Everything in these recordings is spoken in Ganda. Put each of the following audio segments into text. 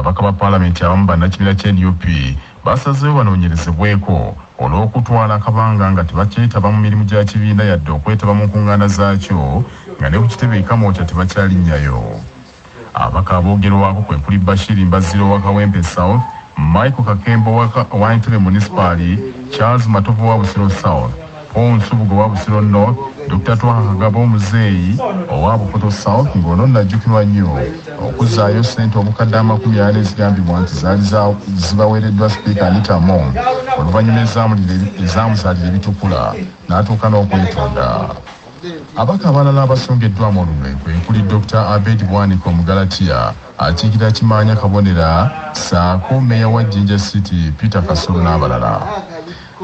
Ababaka ba Paalamenti abamu bannakibiina kya NUP basazeewo banoonyerezebweko olw'okutwala akabanga nga tebakyetaba mu mirimu gya kibiina yadde okwetaba mu nkungaana zaakyo, nga ne ku kitebe e Kamwokya tebakyalinyayo. Ababaka aboogerwako kwe kuli Bashir Mbazira owa Kawempe South, Michael Kakembo owa Entebbe Munisipaali, Charles Matovu owa Busiro South, Paul Nsubuga owa Busiro North, Dr. Twaha Kagabo Omuzeeyi owa Bukoto South, ng'ono nnajjukirwa nnyo okuzzaayo ssente obukadde 40 ezigambibwa nti zaali zibaweereddwa Sipiika Anita Among, oluvannyuma ezaamuzaalira ebitukula n'atuuka n'okwetonda. Ababaka abalala abasongeddwamu olunwe kwe kuli Dr. Abed Bwanika Omugalatiya akiikirira Kimaanya Kabonera, ssaako meeya wa Jinja City Peter Kasolo n'abalala.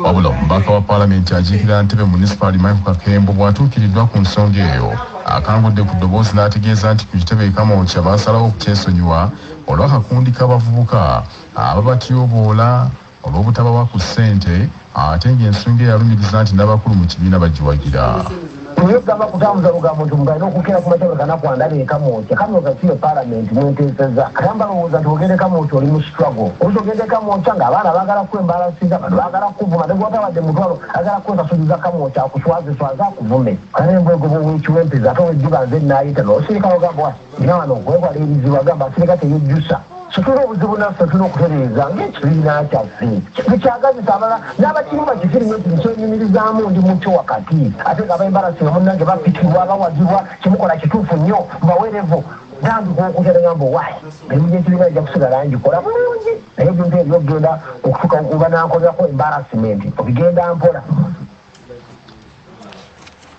Wabula omubaka wa Paalamenti akiikirira Ntebe Munisipaali Michael Kakembo bw'atuukiriddwa ku nsonga eyo, akangudde ku ddoboozi n'ategeeza nti ku kitebe e Kamwokya baasalawo okukyesonyiwa olw'akakundi k'abavubuka ababatyoboola olw'obutabawa ku ssente, ate ng'ensonga eyalumiriza nti n'abakulu mu kibiina bagiwagira. Naye ogamba kutambuza lugambo nti omuntu alina okukeera ku makya buli kanaku andaba ekamwokya. Kamwokya si ye Paalamenti mwenteeseza. Ate balowooza nti ogenda ekamwokya oli mu struggle. Oluusi ogenda ekamwokya ng'abaana baagala kwembalasiza, bano baagala kuvuma, ne gwatabadde mutwalo agala kwesasuliza Kamwokya, akuswazeswaze, akuvume. Ate embwegoba ow'ekiwempeza ate oweddiba nze naayita n'osirika n'ogamba wa nina wano okwewala ebizibu, agamba asirika teyejjusa. So tulina obuzibu naffe, tulina okutereeza ng'ekibiina kyaffe tukyagazisa abalala n'abakirimu bakikirimu nti nkyenyumirizaamu ndi mukyo wakati, ate nga abaembarasi nga munnange bapikibwa, bawagibwa, kimukola kituufu nnyo, mbaweerevu. Ntandika okutya negamba owaayi emirimu gy'ekibiina ejja kusigala ngikola bulungi, naye ebintu ebyo okugenda okutuuka oba nankolerako embarrassment obigenda mpola.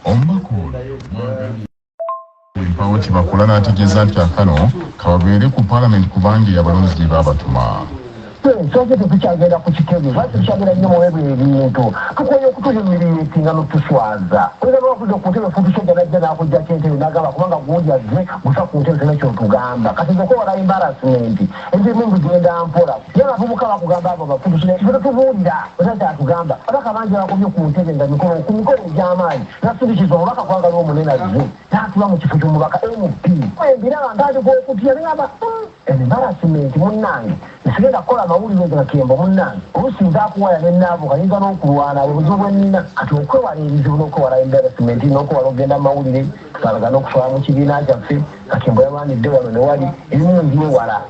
Omubaka ono mwagambye empawo kyebakola n'ategeeza nti akano kababeere ku Paalamenti kubanga eyabalonzi gye baabatuma. Soke tetukyagenda ku kitebe, lwaki tukyagenda nnyo muwebwa ebintu? Tukoye okutuhumiliatinga notuswaza. Oyinza nowakuza ku ntebe futusojja najja nakujjako entebe nagamba kubanga gundi azze gusa ku ntebe, tolina kyotugamba. Kati nze okwewala embarrassment ebimu mbigenda mpola. Ye abavubuka bakugamba abo bafutusoja kifo tetubuulira ota kyatugamba. Ababaka bangi bakubye ku ntebe nga mikolo ku mikolo egy'amaanyi nasindikiza omubaka kwagala omunene azze n'atula mu kifo ky'omubaka MP. Embiraba ntandika okutya nengamba embarrassment munnange, nsigenda kukola mawulire nze Kakembo munnange. Oluusi nze akuwaya nenaavuka, nyinza n'okulwana, bwe buzibu bwe nnina. Kati okwewala ebizibu n'okwewala embarrassment n'okwewala okugenda mu mawulire tusalagana okuswala mu kibiina kyaffe, Kakembo yalwanidde wano ne wali, ebimu mbyewala.